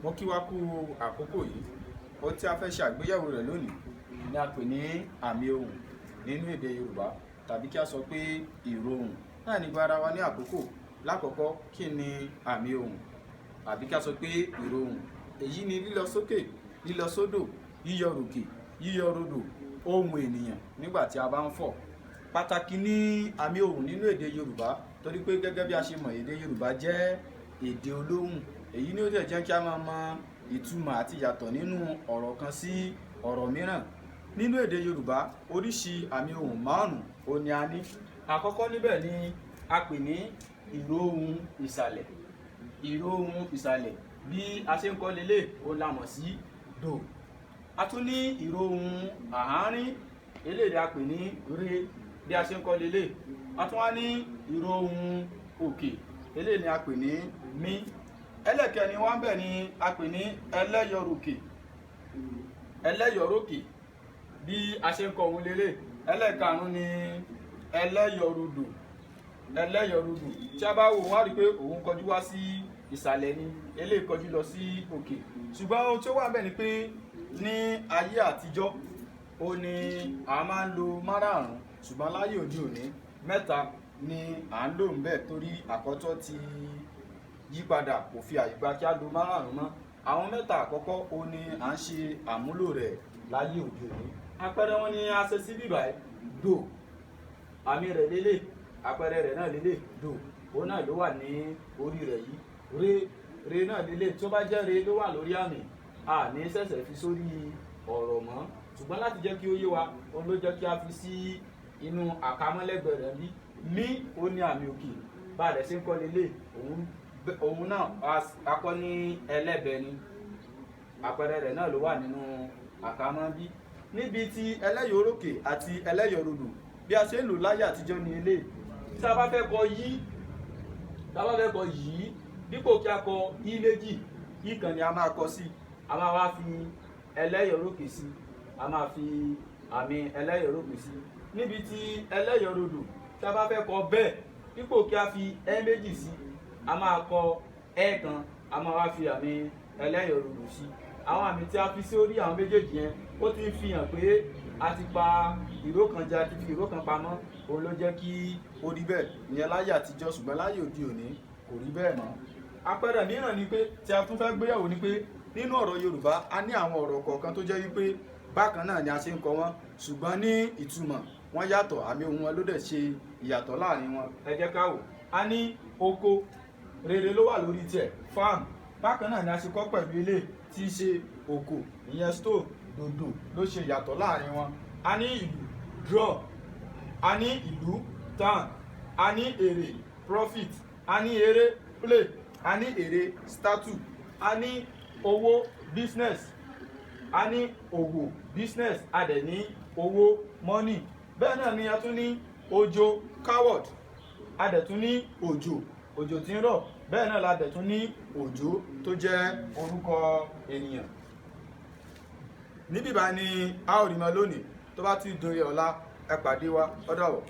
Mo kí wa kú àkókò yìí. Ohun tí a fẹ́ ṣe àgbéyẹ̀wò rẹ̀ lónìí ni a pè ní àmì ohùn nínú èdè Yorùbá, tàbí kí a sọ pé ìró ohùn. Láì ní gba ara wa ní àkókò, lákọ̀ọ́kọ́, kí ni àmì ohùn àbí kí a sọ pé ìró ohùn? Èyí ni lílọ sókè, lílọ sódò, yíyọ ròkè, yíyọ rodò ohùn ènìyàn nígbà tí a bá ń fọ̀. Pàtàkì ní àmì ohùn nínú èdè Yorùbá, torí pé gẹ́gẹ́ bí a ṣe mọ̀, èdè Yorùbá jẹ́ èdè olóhùn. Èyí ni ó dẹ̀ jẹ́ kí a máa mọ ìtumọ̀ àti ìyàtọ̀ nínú ọ̀rọ̀ kan sí ọ̀rọ̀ mìíràn. Nínú èdè Yorùbá, oríṣi àmì ohùn márùn-ún òun ni a ní. Àkọ́kọ́ níbẹ̀ ni a pè ní ìró ohùn ìsàlẹ̀. Ìró ohùn ìsàlẹ̀, bí a ṣe ń kọ́ lélẹ̀, òun la mọ̀ sí dò. A tún ní ìró ohùn àárín, eléyìí la pè ní re, bí a ṣe ń kọ́ lélẹ̀. A tún wá ní ìró ohùn òkè, eléyìí ni a pè ní mí. Ẹlẹ́kẹ̀rin wá ń bẹ̀ ni a pè ní ẹlẹ́yọròkè. Ẹlẹ́yọrókè, bí a ṣe ń kọ òun lélẹ̀. Ẹlẹ́karùn-ún ni ẹlẹ́yọrodò. Ẹlẹ́yọrodò, tí a bá wò wọ́n á rí i pé òun kọjú wá sí ìsàlẹ̀ ni, eléyìí kọjú lọ sí òkè. Ṣùgbọ́n ohun tí ó wà ń bẹ̀ ni pé ní ayé àtijọ́ ó ní a máa ń lo márààrún, ṣùgbọ́n láyé òde òní, mẹ́ta ni à ń lò ń bẹ̀, torí àkọ́tọ́ ti yí padà, kò fi àyè gba kí á lo márààrún mọ́. Àwọn mẹ́ta àkọ́kọ́ ó ní à ń ṣe àmúlò rẹ̀ láyé òde òní. Àpẹẹrẹ wọn ni a ṣe sí bíbáyìí. Dò, àmì rẹ̀ lélẹ̀, àpẹẹrẹ rẹ̀ náà lélẹ̀. Dò, òun náà ló wà ní orí rẹ̀ yìí. Re, re náà lélẹ̀. Tó bá jẹ́ re ló wà lórí àmì, a ní ṣẹ̀ṣẹ̀ fi sórí ọ̀rọ̀ mọ́, ṣùgbọ́n láti jẹ́ kí ó yé wa, òun ló jẹ́ kí a fi sí inú àkámọ́lẹ́gbẹ̀ẹ́ rẹ̀ bí. Mí, ó ní àmì òkè, bá a dẹ̀ ṣe ń kọ́ lélẹ̀. Òun náà a kọ́ ní ẹlẹ́bẹ̀ ni, àpẹẹrẹ rẹ̀ náà ló wà nínú àkámọ́ bí. Níbi tí ẹlẹ́yọ̀rókè àti ẹlẹ́yọ̀rodò, bí a ṣe ń lò láyé àtijọ́ ní ilé, tí a bá fẹ́ kọ yí, tí a bá fẹ́ kọ yìí, dípò kí a kọ í méjì, í kan ni a máa kọ sí. A máa wá fi ẹlẹ́yọ̀rókè sí, a máa fi àmì ẹlẹ́yọ̀rókè sí. Níbi tí ẹlẹ́yọ̀rodò, tí a bá fẹ́ kọ bẹ́ẹ̀, dípò kí a fi ẹ́ méjì sí, a máa kọ ẹ́ kan, a máa wá fi àmì ẹlẹ́yọ̀rodò sí. Àwọn àmì tí a fi sí orí àwọn méjèèjì yẹn, ó ti fi hàn pé a ti pa ìró kan jẹ, a ti fi ìró kan pamọ́. Òun ló jẹ́ kí ó rí bẹ́ẹ̀ ìyẹn láyé àtijọ́, ṣùgbọ́n láyé òde òní kò rí bẹ́ẹ̀ mọ́. Àpẹẹrẹ mìíràn ni pé tí a tún fẹ́ gbéyàwó ni pé nínú ọ̀rọ̀ Yorùbá, a ní àwọn ọ̀rọ̀ kọ̀ọ̀kan tó jẹ́ wípé bákan náà ni a ṣe ń kọ wọ́n, ṣùgbọ́n ní ìtumọ̀ wọ́n yàtọ̀. Àmì ohùn wọn ló dẹ̀ ṣe ìyàtọ̀ láàrin wọn. Ẹ jẹ́ ká wò. A ní oko, rere ló wà lórí tiẹ̀, farm. Bákan náà ni a ṣe kọ́ pẹ̀lú ilé tí í ṣe òkò, ìyẹn stone. Dòdò ló ṣe ìyàtọ̀ láàrin wọn. A ní ìlù, drum. A ní ìlú, town. A ní èrè, profit. A ní eré, play. A ní ère, statue. A ní owó, business. A ní òwò, business. A dẹ̀ ní owó, money. Bẹ́ẹ̀ náà ni a tún ní ojo, coward. A dẹ̀ tún ní òjò, òjò tí ń rọ̀. Bẹ́ẹ̀ náà la dẹ̀ tún ní Òjó tó jẹ́ orúkọ ènìyàn. Níbí bá ní a ó rí mọ́ lónìí. Tó bá ti dòye ọ̀la, ẹ pàdé wa. Ó dàbọ̀.